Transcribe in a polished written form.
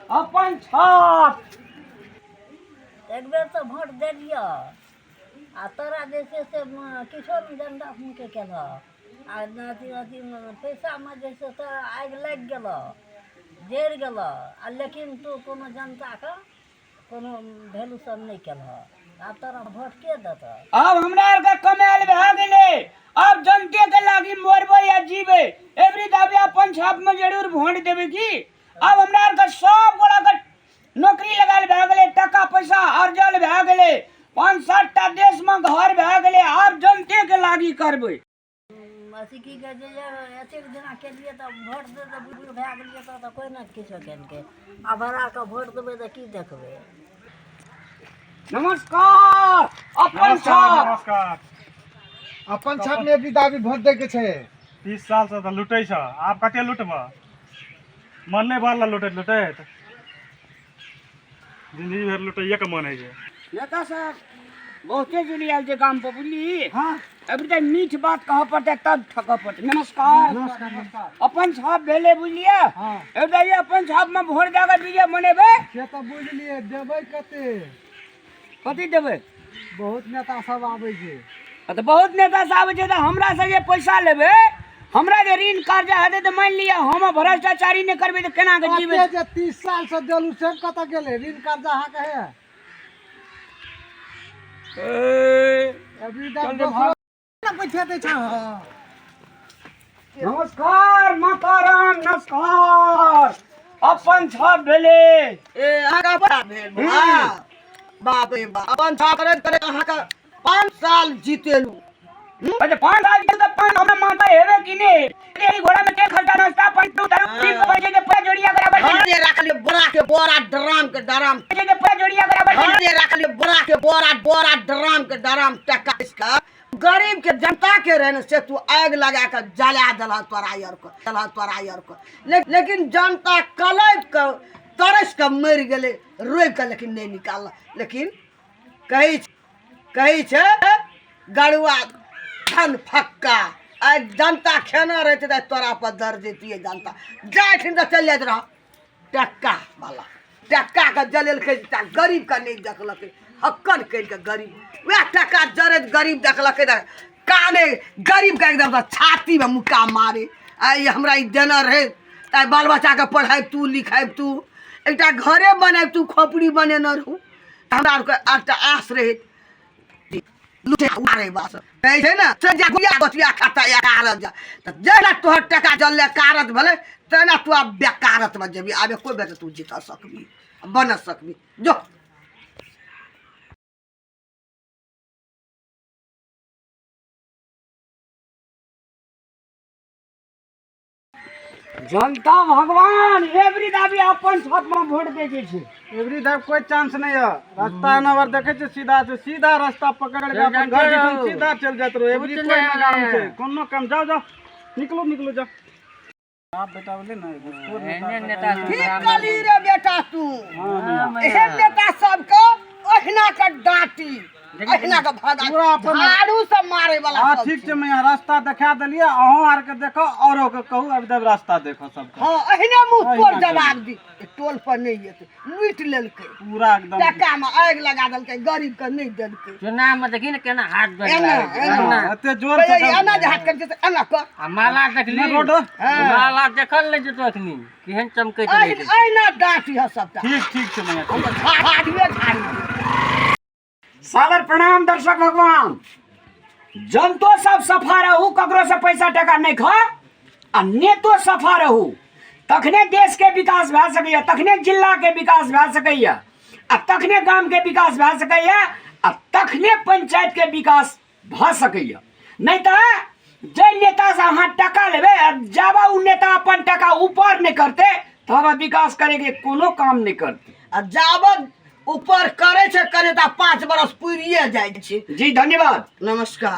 अपन छाप। एक बेर तऽ भोट देलियऽ आ तोरा जे छै से किछो नहि जनता सुनके केलह आ अथी अथी पैसामे जे छै तोरा आगि लागि गेलऽ, जरि गेलऽ आ लेकिन तू कोनो जनताके कोनो वैल्यू सब नहि केलह। आब तोरा भोट के देतऽ? आब हमरा आरके कमायल भए गेलै, आब जनते के लागी मरबै या जीबै। एबरी दाबी अपन छाप में जरूर वोट देबै की। आब हमरा आरके सब गोड़ा के नौकरी लगायल भए गेलै, टाका पैसा अर्जल भए गेलै, 5-7 टा देश में घर भए गेलै। आब जनते के लागी करबै। अथी की कहै छै जे एतेक दिना केलियै तऽ भोट दे तऽ बुढ़ भए गेलियै तऽ कोइ नहि किछो केलकै। आब हराके भोट देबै तऽ की देखबै? नमस्कार। अपन छाप। नमस्कार। अपन छाप में भी दाबी वोट दै के छै। 30 साल से तऽ लुटै छ, आब कते लुटब? मन नहि भरल लुटैत लुटैत जिंदगी भरि लुटैये के मन होइ छै। नेता साहब बहुते जुड़ी आयल छै गाम पर, बुझली? हाँ। अभी तऽ मीठ बात कहऽ पड़तै तब ठकऽ पड़तै। नमस्कार। नमस्कार। अपन छाप भेलै, बुझलियै? हाँ। अभी अपन छाप में वोट दऽ कऽ विजय मनेबै। से तऽ बुझलियै, देबै कते? कथी देबै? बहुत नेता सब आबै छै। तऽ बहुत नेता सब आबै छै तऽ हमरा से जे पैसा लेबै, हमरा जे ऋण कर्जा हेतै तऽ मानि लिअ हम भ्रष्टाचारी नहि करबै तऽ केना कऽ जीबै? कते जे 30 साल से देलू से कतऽ गेलै ऋण कर्जा अहाँके है? अभी चल रे। दोसरो ने बैठे दै छै। नमस्कार माताराम, नमस्कार। अपन छाप भेलै। ए अहाँके बड़ा भेल बौआ। बाप रे बाप, अपन छाप करैत करैत अहाँके 5 साल जीतेलू। अच्छा 5 साल जीतेलू तऽ 5 हमरा माता हेबे कि नहि? एहि घोड़ा में तेल खर्चा, नाश्ता पानी, दारू पी के पैसे के पूरा जोड़िया बराबर। घरे रखलियै बोरा के बोरा, ड्राम के ड्राम। पैसे के पूरा जोड़िया बराबर। घरे रखलियै बोरा के बोरा, बोरा ड्राम के ड्राम टका के गरीब के जनता के रहे ने से तू आगि लगा के जला देलह तोरा आर के, देलह तोरा आर के। लेकिन जनता कलपि के तरस के मरि गेलै, रोकि के लेकिन नहि निकालल। लेकिन कहै छै गरुआ धन फक्का। आइ जनता खेना रहतै तऽ तोरा पर दर जैतियै जनता। जाइठिन तऽ चलि जाइत रह। टक्का वाला टक्का के जलेलकै तऽ गरीबके नहि देखलकै, हक्कन करि कऽ गरीब वएह टक्का जरैत गरीब देखलकै तऽ काने गरीबके एकदम छातीमे मुक्का मारे। आइ हमरा ई देने रहै तऽ आइ बाल बच्चाके पढ़ाबितू लिखाबितू, एकटा घरे बनाबितू, खोपड़ी बनेने रहू। हमरा आरके एकटा आस रहै लुटे बास कहै छै ने से जा गुड़िया बतिया खाता या कारत जा तऽ जेना तोहर टका जलले कारत भेलै तेना तू आब बेकारतमे जेबही। आब एको बेर तू जीत सकबी बन सकबी जो। जनता भगवान एवरी दाबी अपन छत में वोट दे के छै। एवरी दाब कोई चांस नहीं है। रास्ता एना बार देखे छै, सीधा से सीधा रास्ता पकड़ के अपन घर दिसन सीधा चल जात रहो। एवरी कोई ना काम छै, कोनो काम। जाओ जाओ, निकलो निकलो जाओ। आप बेटा बोले ना घुसखोर नेता। ठीक कहली रे बेटा तू। एहन नेता सबके ओहिना के डांटी, अहिना के भगा पूरा अपन झाड़ू से मारे वाला। हाँ सब ठीक छै मैया, रास्ता देखा देलियै। अहूँ आर के देखो औरो के कहू, अब जब रास्ता देखो सबके। हाँ अहिने मुंह तोड़ जवाब दी। ई टोल पर नहीं एतै, लूटि लेलकै पूरा एकदम। टका में आगि लगा देलकै, गरीब के नहीं देलकै। चुनाव में देखी ने केना हाथ जोड़ एना, एना। एते जोर से कहियै, एना जे हाथ करै छै से एना कर। आ माला देखली? रोड। माला देखल नहि जेतो अखनी केहन चमकैत रहै छै। अहिना डांटी है सबटा। ठीक ठीक छै मैया, हम तऽ झाड़िए झाड़ि दियौ। सादर प्रणाम दर्शक भगवान। जनतो सब सफा रहू, ककरो से पैसा टका नहीं खा आ नेतो सफा रहू, तखने देश के विकास भए सकैया, तखने जिला के विकास भए सकैया आ तखने गाम के विकास भए सकैया आ तखने पंचायत के विकास भए सकैया। नहीं तऽ जे नेता से अहाँ टका लेबै आ जाबा उ नेता अपन टका ऊपर नहीं करते तब विकास करे के कोनो काम नहीं करते। आ जाबत ऊपर करे छै करे तऽ 5 बरस पुरिये जाइ छै। जी धन्यवाद। नमस्कार।